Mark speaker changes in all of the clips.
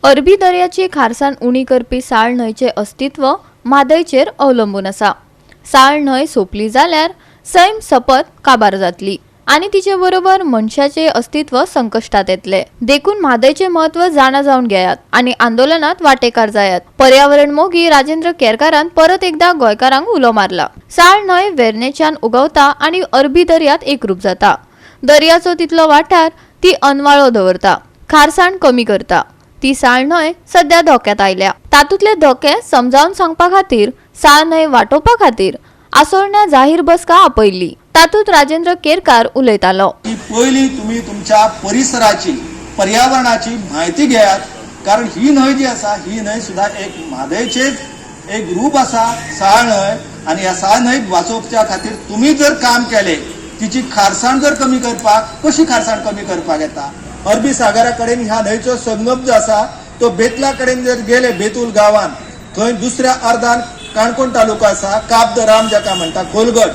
Speaker 1: अरबी दर्याची खारसाण उणी करपी साळ न्हंयचें अस्तित्व म्हादयचेर अवलंबून आसा. साळ न्हंय सोंपली जाल्यार सैम सपत काबार जातली आनी तिचे बरोबर मनशाचें अस्तित्व संकश्टात येतलें. देखून म्हादयचें म्हत्व जाणा जावन घेयात आनी आंदोलनात वांटेकार जायात. पर्यावरण मोगी राजेंद्र केरकारान परत एकदा गोंयकारांक उलो मारला. साळ न्हंय वेर्णेच्यान उगवता आनी अरबी दर्यात एकरूप जाता. दर्याचो तितलो वाठार ती अनवाळो दवरता, खारसाण कमी करता. ती साळ न्हंय सध्या धोक्यात आयल्या. तातूंतले धोके समजावन सांगपा खातीर, साळ न्हंय वाटोवपा खातीर आसोळण्या जाहीर बसका आपयल्ली. तातूंत राजेंद्र केरकार उलयतालो.
Speaker 2: की पयलीं तुमी तुमच्या परिसराची, पर्यावरणाची म्हायती घेयात, कारण ही न्हंय जी आसा, ही न्हंय सुद्दां एक म्हादयचेच एक रूप आसा साळ न्हंय. आनी ह्या साळ न्हंयक वाचोवच्या खातीर तुमी जर काम केलें, तिची खारसाण जर कमी करपाक, कशी खारसाण कमी करपाक येता? अरबी सागरा कडेन ह्या न्हंयचो संगम जो आसा, तो बेतला कडेन जर गेले, बेतूल गांवान, थंय दुसऱ्या अर्दान काणकोण तालुको आसा, काब the Ram जाका म्हणटा, खोलगट.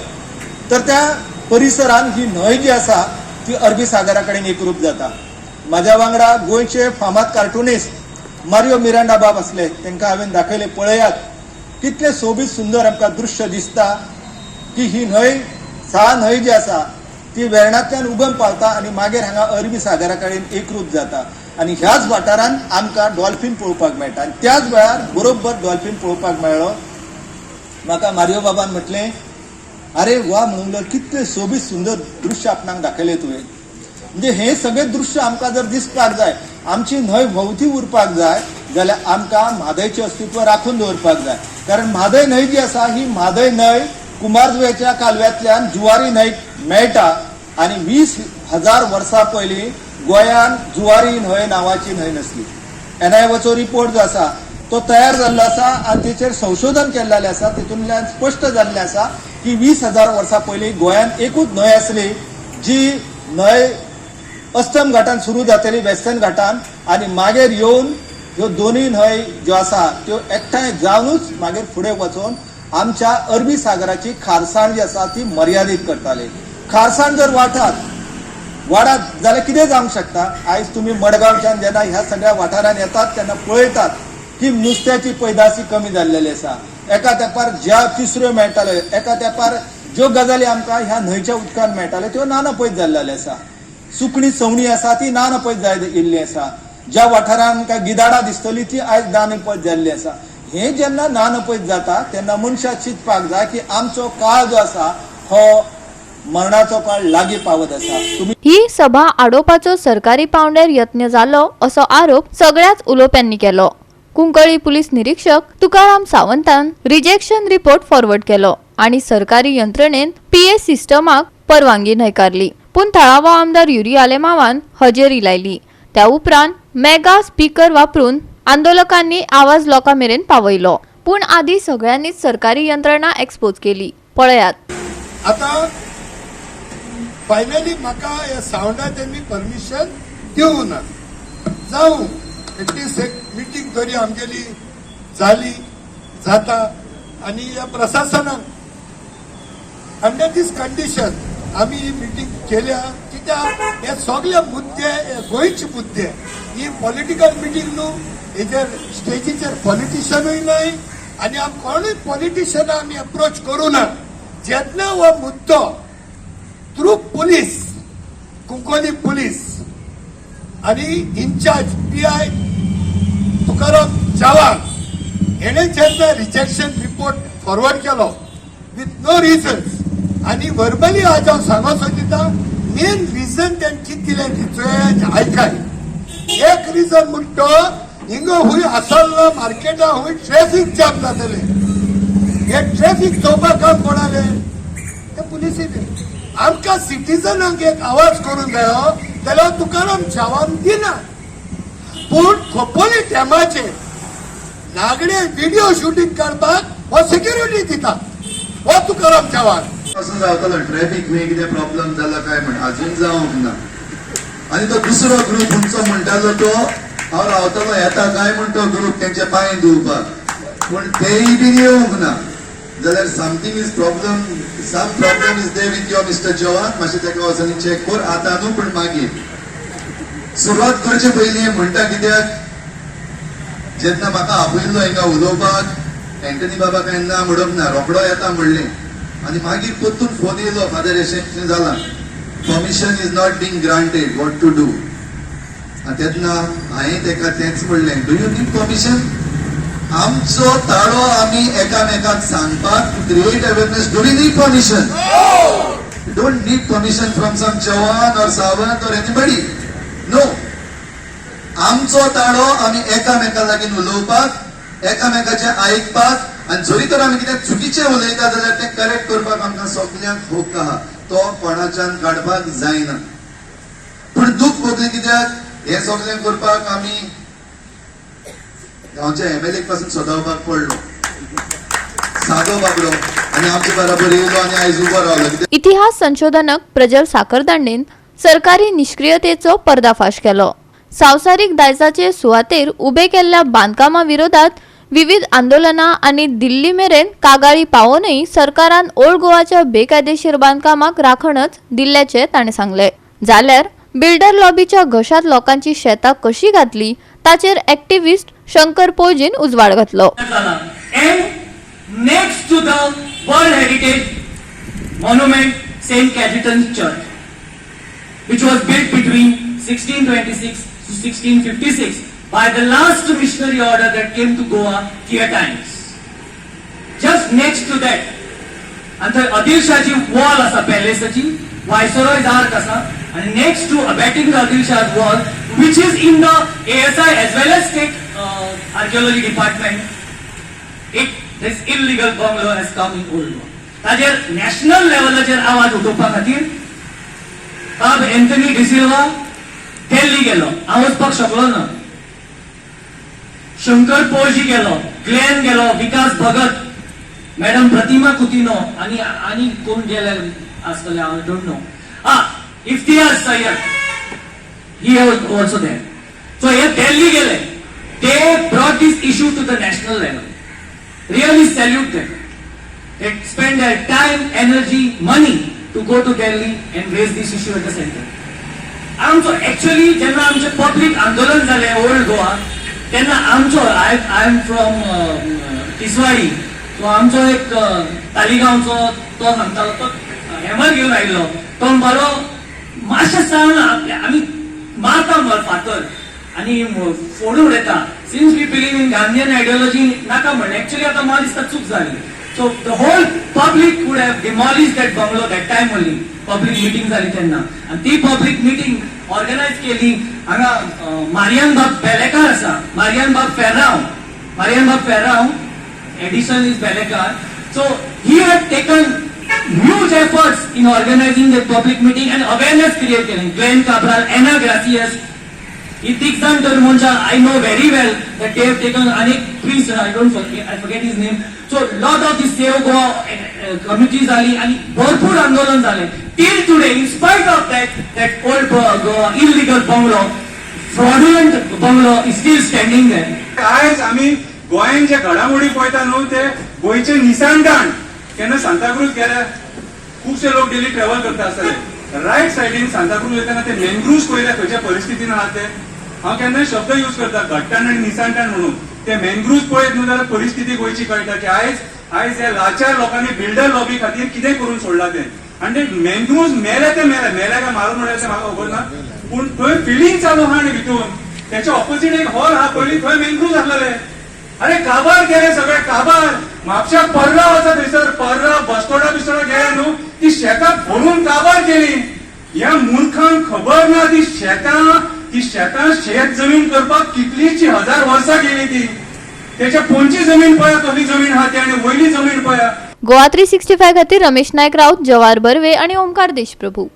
Speaker 2: तर त्या परिसरान ही न्हंय जी आसा, ती अरबी सागरा कडेन एकरूप जाता. म्हाज्या वांगडा गोंयचे फामाद कार्टुनिस्ट मारियो मिरांडा बाब आसले. तांकां हांवें दाखयले, पळयात कितले सोबीत सुंदर आमकां दृश्य दिसता की ही न्हंय, साळ न्हंय जी आसा, ती वेर्णांतल्यान उगम पावता आनी मागीर हांगा अरबी सागरा कडेन एकरूप जाता. आनी ह्याच वाठारांत आमकां डॉल्फीन पळोवपाक मेळटा. आनी त्याच वेळार बरोबर डॉल्फीन पळोवपाक मेळ्ळो म्हाका. मारियो बाबान म्हटलें, "अरे वा," म्हणून, "कितले सोबीत सुंदर दृश्य आपणाक दाखयलें तुवें." म्हणजे हे सगळे दृश्य आमकां जर दिसपाक जाय, आमची न्हंय व्हांवती उरपाक जाय जाल्यार आमकां म्हादयचें अस्तित्व राखून दवरपाक जाय. कारण म्हादय न्हंय जी आसा, ही म्हादय न्हंय कुमारजुव्याच्या कालव्यांतल्यान जुवारी न्हंयक मेळटा. आनी 20,000 वर्सां पयलीं गोंयान जुवारी न्हंय नांवाची न्हंय नासली. एनआयओचो रिपोर्ट जो आसा, तो तयार जाल्लो आसा आनी तेचेर संशोधन केल्लें आसा. तितूंतल्यान स्पश्ट जाल्लें आसा की 20,000 वर्सां पयलीं गोंयांत एकूच न्हंय आसली, जी न्हंय अस्तम घाटान सुरू जातली, वेस्टर्न घाटान, आनी मागीर येवन ह्यो दोनूय न्हंय ज्यो आसा, त्यो एकठांय जावनूच मागीर फुडें वचून आमच्या अरबी सागराची खारसाण जी आसा, ती मर्यादीत करताले. खारसाण जर वाठात वाडात जाल्यार कितें जावंक शकता? आयज तुमी मडगांवच्यान जेन्ना ह्या सगळ्या वाठारांत येतात, तेन्ना पळयतात की नुस्त्याची पैदासी कमी जाल्लेली आसा. एका तेंपार ज्या तिसऱ्यो मेळटाल्यो, एका तेंपार ज्यो गजाली आमकां ह्या न्हंयच्या उदकान मेळटाल्यो, त्यो ना नपयत जाल्लेल्यो आसा. सुकणी सवणी आसा, ती ना नपयत जायत गेल्ली आसा. ज्या वाठारांत आमकां गिदाडां दिसतली, ती आयज ना नपयत जाल्ली आसा. हे जेन्ना ना नपयत जाता, तेन्ना मनशाक चिंतपाक जाय की आमचो काळ जो आसा, हो मरणाचो काळ लागीं पावत आसा. तुमी
Speaker 1: ही सभा आडोवपाचो सरकारी पावंड्यार यत्न जालो, असो आरोप सगळ्याच उलोवप्यांनी केलो. कुंकळी पुलीस निरीक्षक तुकाराम सावंतान रिजेक्शन रिपोर्ट फॉरवर्ड केलो आनी सरकारी यंत्रणेन पीए सिस्टमाक परवानगी न्हयकारली. पूण थळावो आमदार युरी आलेमावान हजेरी लायली. त्या उपरांत मेगा स्पीकर वापरून आंदोलकांनी आवाज लोकां मेरेन पावयलो. पूण आदी सगळ्यांनीच सरकारी यंत्रणा एक्सपोज केली. पळयात.
Speaker 3: आता फायनली म्हाका ह्या सावंडा तेमी परमिशन दिवंक ना. जावं, एटलिस्ट एक मिटींग तरी आमगेली जाली जाता. आनी ह्या प्रशासनाक अंडर दीस कंडिशन आमी ही मिटींग केल्या, कित्याक हे सगळे मुद्दे हे गोंयचे मुद्दे. ही पॉलिटिकल मिटींग न्हू. हेजेर स्टेजीचेर पॉलिटिशनूय न्हय आनी आम कोणूय पॉलिटिशनां आमी अप्रोच करूं ना. जेन्ना हो मुद्दो थ्रू पुलीस, कुंकोली पुलीस आणि इन्चार्ज पीआय तुकाराम चव्हाण हेणे जेन्ना रिजेक्शन रिपोर्ट फॉरवर्ड केलो विथ नो रिजन्स, आणि वर्बली आज हांव सांगो सोदिता, मेन रिजन तेणें कितें दिलें आयकाय. एक रिजन म्हणटा, हिंगा हुंय आसोल्ला मार्केटा हुंय ट्रॅफिक जाम जातले. हे ट्रॅफिक चोवपाक काम कोणाले? ते पुलिसीने. आमकां सिटीजनांक एक आवाज करूंक जायो जाल्यार तुकाराम चव्हाण दिना. पूण खोपोली डॅमाचेर नागडे व्हिडिओ शुटींग काडपाक हो सेक्युरिटी दिता हो तुकाराम चव्हाण.
Speaker 4: पासून रावतालो, ट्रॅफिक खंय कितें प्रॉब्लम जाला काय म्हण. अजून जावंक ना. आनी तो दुसरो ग्रुप खंयचो म्हणटालो, तो हांव रावतालो, येता काय म्हण तो ग्रुप तेंचे पांय धुवपाक, पूण तेय बीन येवंक ना. जाल्यार something is problem, some problem is there with your Mister Chavan. मातशें तेका वचून चॅक कर, आतां न्हू, पूण मागीर. सुरवात करचे पयलीं म्हणटा, कित्याक जेन्ना म्हाका आपयल्लो हिंगा उलोवपाक, एंटनी बाबा काय ना म्हणप ना, रोखडो येता म्हणलें. आनी मागीर परतून फोन येयलो, फादर अशें अशें जालां, permission is not being granted, what to do? आनी तेन्ना हांवें तेका तेंच म्हणलें, do you need permission? आमचो ताळो आमी एकामेकाक सांगपाक, to create awareness, do you need permission? Don't need permission from some Chavan or Sawant or anybody, no. आमचो ताळो आमी एकामेका लागीं उलोवपाक, एकामेकाचें आयकपाक आनी जरी तर आमी कितें चुकीचें उलयता जाल्यार तें करेक्ट करपाक आमकां सगल्यांक हक्क आहा. तो कोणाच्यान काडपाक जायना. पूण दूख भोगलें कित्याक, हें सगळें करपाक आमी गांवच्या एमएलए पासून सोदोवपाक पडलो. सादो बाबडो आनी आमचे बराबर येयलो आनी आयज उबो रावलो. कित्याक
Speaker 1: इतिहास संशोधनक प्रजल साखरदांडेन सरकारी निष्क्रियतेचो पर्दाफाश केलो. सांसारीक दायजाचे सुवातेर उबे केल्ल्या बांदकामा विरोधात विविध आंदोलनां आनी दिल्ली मेरेन कागाळी पावोवनय सरकारान ओल्ड गोवाच्या बेकायदेशीर बांदकामाक राखणच दिल्ल्याचें ताणें सांगलें. जाल्यार बिल्डर लॉबीच्या घशात लोकांची शेतां कशी घातली ताचेर एक्टिविस्ट शंकर पोळजीन उजवाड घातलो.
Speaker 5: And next to the World Heritage Monument, St. Cajetan's Church, which was built between 1626 to 1656 by the last missionary order that came to Goa, Theatines. Just next to that, आणि थंय अदिलशाची वॉल आसा, पॅलेसाची, वायसरॉयज arc आसा आणि next to abutting the Adil Shah's wall, which is in the ASI as well as state archaeology department, it this illegal bungalow has come in Old Goa. ताजेर national लेवलाचेर आवाज उठोवपा खातीर बाब एन्थनी डिसिल्वा दिल्ली गेलो. हांव वचपाक शकलो ना. शंकर पोळजी गेलो, ग्लॅन गेलो, विकास भगत, मॅडम प्रतिमा कुतिनो आणि आणि कोण गेले आसतले, I don't know. हा, Iftiyaz Syed, he also there. So हे दिल्ली गेले. They brought this issue to the national level. Really salute them. They spend their time, energy, money to go to Delhi and raise this issue at the center. आमचो actually जेन्ना आमचें public आंदोलन जालें old Goa, तेन्ना आमचो, I am from Tiswadi, so आमचो एक तालिगांवचो तो सांगतालो, तो हॅमर घेवन आयिल्लो. तो म्हणपालो, मातशें सांग, आमी मारता मर फातर आनी फोडून उडयता. Since we believe in Gandhian ideology, नाका म्हणलें. एक्च्युअली आतां म्हाका दिसता चूक जाली. So the whole public would have demolish that bungalow that time only. Public meeting जाली तेन्ना आनी ती पब्लीक मिटींग ऑर्गनायज केली हांगा मारियन बाब बेलेकार आसा, मारियन बाब फेर्रांव, मारियन बाब Ferrao, addition is Belekar. So he had taken huge efforts in organizing the public meeting and awareness create केली. Glenn Cabral, Anna Gracias, ही तीग जाण तर मनशां I know very well that they have taken. आनी priest, I don't I forget his name. So lot of the Save Goa committee जाली आनी भरपूर आंदोलन जालें. Till today, in spite of that, that Old Goa illegal bungalow, fraudulent bungalow is still standing there.
Speaker 6: आयज आमी गोंयान जे घडामोडी पळयता न्हू, ते गोंयचे निसंतान. केन्ना सांताक्रूज गेल्या, खुबशे लोक डेली ट्रॅव्हल करता आसतले. रायट सायडीन सांताक्रूज वयतना ते मॅनग्रुव्स पळयल्या, खंयच्या परिस्थितीन आहा ते. हांव केन्नाय शब्द यूज करता घट्टाण आनी निसंतान म्हणून. ते मॅनग्रुव्स पळयत न्हू जाल्यार परिस्थिती गोंयची कळटा की आयज ह्या लाचार लोकांनी बिल्डर लॉबी खातीर कितें करून सोडला तें. आनी ते मॅनग्रुव्स मेले, ते मेले, मेले काय मारून उडयले ते म्हाका खबर ना, पूण थंय फिलिंग चालू आहा. आनी भितून त्याच्या ऑपोजिट एक हॉल आहा, पयलीं थंय मॅनग्रुव्स आसलेले. अरे, काबार केले सगळे, काबार. म्हापशा पर्रा आसा, थंयसर पर्रा, बस्तोडा बिस्तोडा गेले न्हू, ती शेतां भरून काबार केली. ह्या मूर्खांक खबर ना, ती शेतां शेत जमीन करपाक कितलीशी हजार वर्सां गेली ती. त्याच्या पोंची जमीन पळया, कसली जमीन आहा ती, आनी वयली जमीन पळया.
Speaker 1: गोवा 365 खातीर रमेश नायक राऊत, जवाहर बर्वे आणि ओमकार देशप्रभू.